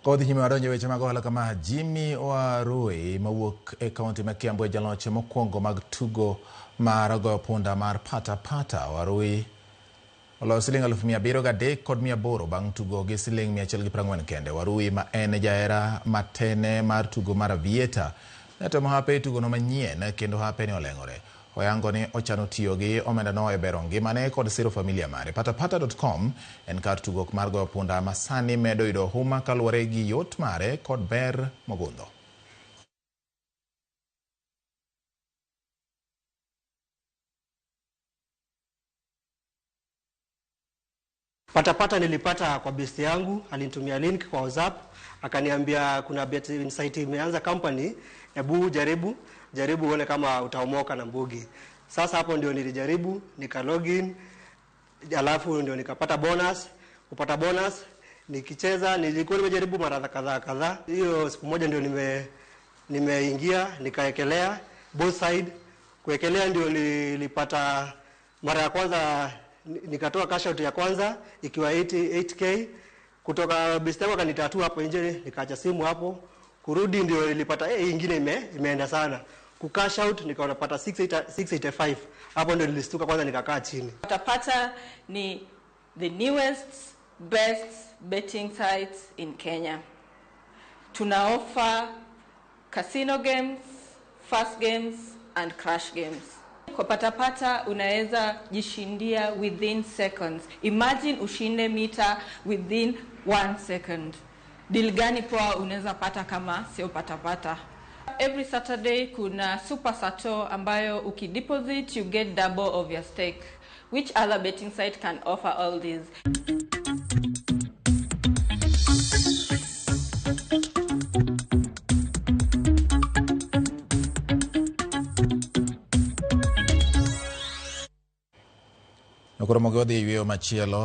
Kodhi nyime wadonjo e weche mag ohala kama Jimmy Warui mawuok e kaunti ma Kiambu e jaloch mokwongo mag tugo mar goyo punda mar pata pata. Warui oloyo siling 703,800 bang' tugo gi siling 140 kende. Warui ma en jahera matene mar tugo mar Aviator ne temo hape e tugono manyien kendo hape ne oleng'ore. Oyango ni ochano tiyo gi omendano e bero ngimane kod siro familia mare. Patapata.com en kar tugo mar goyo punda ma sani medo yudo huma kaluwore gi yot mare kod ber mogundho. Patapata nilipata kwa besti yangu, alinitumia link kwa WhatsApp, akaniambia kuna bet site imeanza company, hebu jaribu, jaribu uone kama utaomoka na mbugi. Sasa hapo ndio nilijaribu, nika login, alafu ndio nikapata bonus, kupata bonus nikicheza, nilikuwa nimejaribu mara kadhaa kadhaa. Hiyo siku moja ndio nimeingia nikaekelea both side. Kuekelea ndio nilipata mara ya kwanza nikatoa cash out ya kwanza ikiwa 88k kutoka best yangu akanitatua hapo nje, nikaacha simu hapo. Kurudi ndio nilipata hii ingine imeenda sana. Ku cash out nikaona pata 685. Hapo ndio nilistuka kwanza, nikakaa chini. Patapata ni the newest best betting sites in Kenya. Tuna offer casino games, fast games and crash games. Kwa Patapata unaweza jishindia within seconds. Imagine ushinde mita within 1 second. Deal gani poa unaweza pata kama sio Patapata? Every Saturday kuna Super Sato ambayo ukideposit you get double of your stake. Which other betting site can offer all these? Nokoro mogo dhi e yweyo machielo.